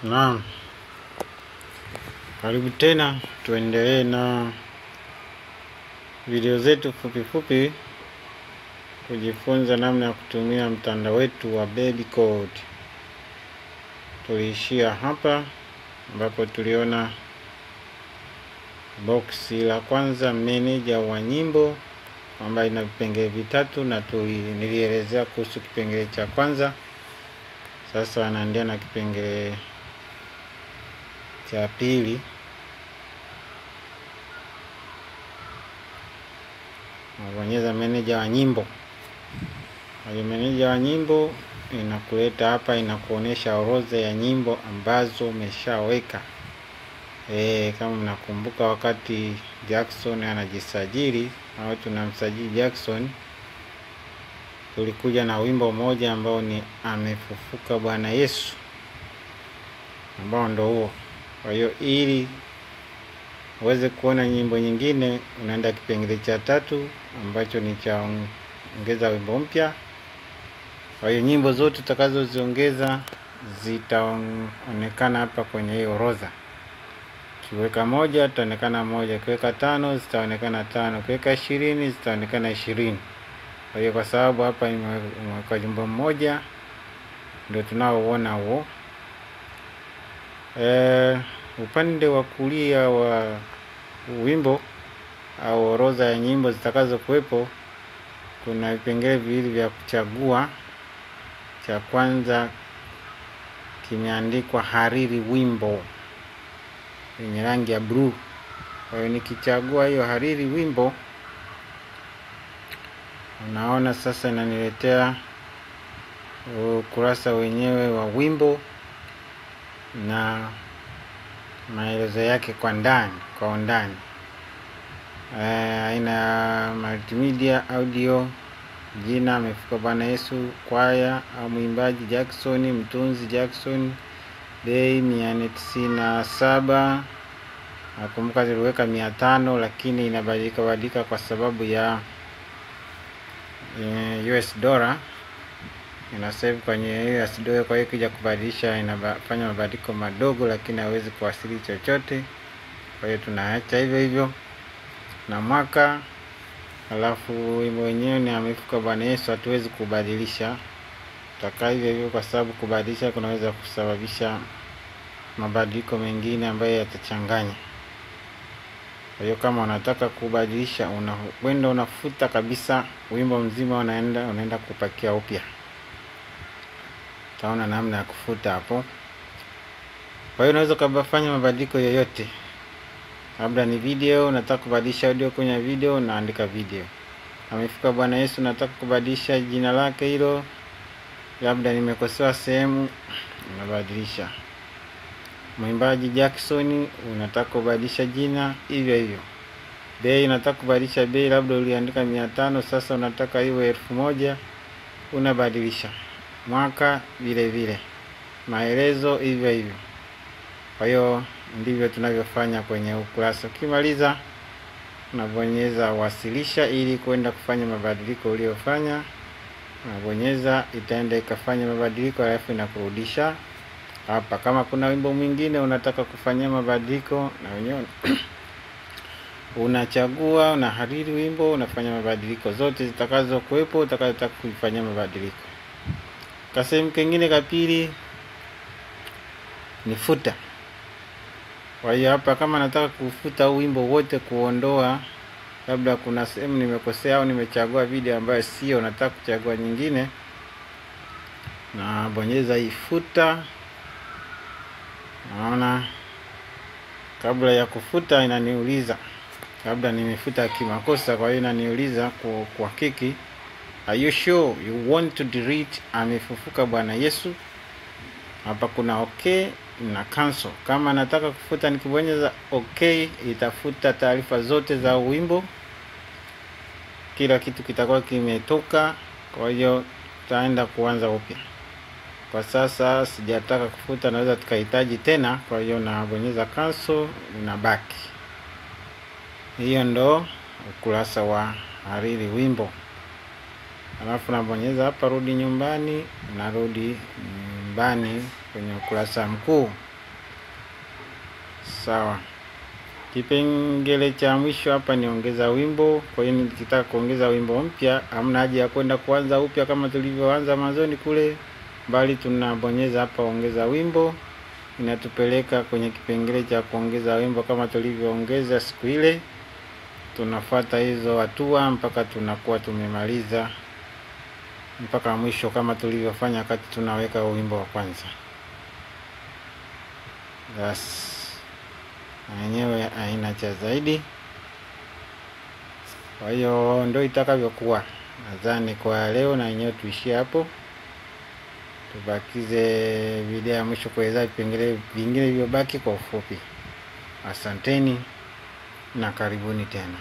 Naam, karibu tena, tuendelee na video zetu fupi fupi kujifunza namna ya kutumia mtandao wetu wa BabyCode. Tuliishia hapa ambapo tuliona boksi la kwanza, meneja wa nyimbo, ambayo ina vipengele vitatu na nilielezea kuhusu kipengele cha kwanza. Sasa anaendelea na kipengele cha pili. Unabonyeza meneja wa nyimbo. Kwa meneja wa nyimbo inakuleta hapa, inakuonesha orodha ya nyimbo ambazo umeshaweka. Kama mnakumbuka wakati Jackson anajisajili au tunamsajili Jackson, tulikuja na wimbo mmoja ambao ni Amefufuka Bwana Yesu, ambao ndo huo. Kwa hiyo ili uweze kuona nyimbo nyingine, unaenda kipengele cha tatu ambacho ni cha ongeza wimbo mpya. Kwa hiyo nyimbo zote utakazoziongeza zitaonekana hapa kwenye hii orodha. Kiweka moja itaonekana moja, kiweka 5 zitaonekana 5, kiweka 20 zitaonekana 20. Kwa hiyo kwa sababu hapa imeweka jumbo mmoja ndio tunaoona huo. Upande wa kulia wa wimbo au orodha ya nyimbo zitakazo kuwepo, kuna vipengele viwili vya kuchagua. Cha kwanza kimeandikwa hariri wimbo yenye rangi ya blue. Kwa hiyo nikichagua hiyo hariri wimbo, unaona sasa inaniletea ukurasa wenyewe wa wimbo na maelezo yake kwa ndani, kwa undani. Aina multimedia, audio, jina Amefufuka Bwana Yesu, kwaya au mwimbaji Jackson, mtunzi Jackson, bei 497. Nakumbuka ziliweka 500 lakini inabadilika badilika kwa sababu ya US dollar. Ina save kwenye US dollar, kwa hiyo kija kubadilisha inafanya mabadiliko madogo lakini hawezi kuasili chochote. Kwa hiyo tunaacha hivyo hivyo na mwaka. Alafu wimbo wenyewe ni Amefufuka Bwana Yesu, hatuwezi kubadilisha, tutakaa hivyo hivyo kwa sababu kubadilisha kunaweza kusababisha mabadiliko mengine ambayo yatachanganya. Kwa hiyo kama unataka kubadilisha, unakwenda unafuta kabisa wimbo mzima, unaenda kupakia upya. Utaona namna ya kufuta hapo. Kwa hiyo unaweza kufanya mabadiliko yoyote. Labda ni video, unataka kubadilisha audio kwenye video, unaandika video. Amefufuka Bwana Yesu, nataka kubadilisha jina lake hilo, labda nimekosewa sehemu, unabadilisha. Mwimbaji Jackson, unataka kubadilisha jina, hivyo hivyo. Bei, unataka kubadilisha bei, labda uliandika 500 sasa unataka iwe 1000, unabadilisha. Mwaka vile vile. Maelezo hivyo hivyo. Kwa hiyo ndivyo tunavyofanya kwenye ukurasa. Ukimaliza unabonyeza wasilisha ili kwenda kufanya mabadiliko uliyofanya. Unabonyeza, itaenda ikafanya mabadiliko alafu inakurudisha hapa. Kama kuna wimbo mwingine unataka kufanyia mabadiliko, na wenyewe unachagua, unahariri wimbo, unafanya mabadiliko zote zitakazo kuwepo utakazotaka kufanyia mabadiliko. Kasehemu kingine ka pili ni futa. Kwa hiyo hapa kama nataka kufuta wimbo wote, kuondoa, labda kuna sehemu nimekosea au nimechagua video ambayo sio, nataka kuchagua nyingine, na bonyeza ifuta. Naona kabla ya kufuta inaniuliza labda nimefuta kimakosa, kwa hiyo inaniuliza kuhakiki, are you sure you want to delete Amefufuka Bwana Yesu? Hapa kuna okay na cancel. Kama nataka kufuta, nikibonyeza okay itafuta taarifa zote za wimbo, kila kitu kitakuwa kimetoka. Kwa hiyo taenda kuanza upya. Kwa sasa sijataka kufuta, naweza tukahitaji tena, kwa hiyo nabonyeza cancel, inabaki. Hiyo ndo ukurasa wa hariri wimbo. Alafu nabonyeza hapa rudi nyumbani, narudi nyumbani kwenye ukurasa mkuu. Sawa. Kipengele cha mwisho hapa ni ongeza wimbo. Kwa hiyo nikitaka kuongeza wimbo mpya, hamna haja ya kwenda kuanza upya kama tulivyoanza mwanzoni kule, bali tunabonyeza hapa ongeza wimbo, inatupeleka kwenye kipengele cha kuongeza wimbo kama tulivyoongeza siku ile. Tunafuata hizo hatua mpaka tunakuwa tumemaliza mpaka mwisho kama tulivyofanya wakati tunaweka wimbo wa kwanza. Bas, na yenyewe haina cha zaidi. Kwa hiyo ndio itakavyokuwa. Nadhani kwa leo na yenyewe tuishie hapo, tubakize video ya mwisho kueleza vipengele vingine vilivyobaki kwa ufupi. Asanteni na karibuni tena.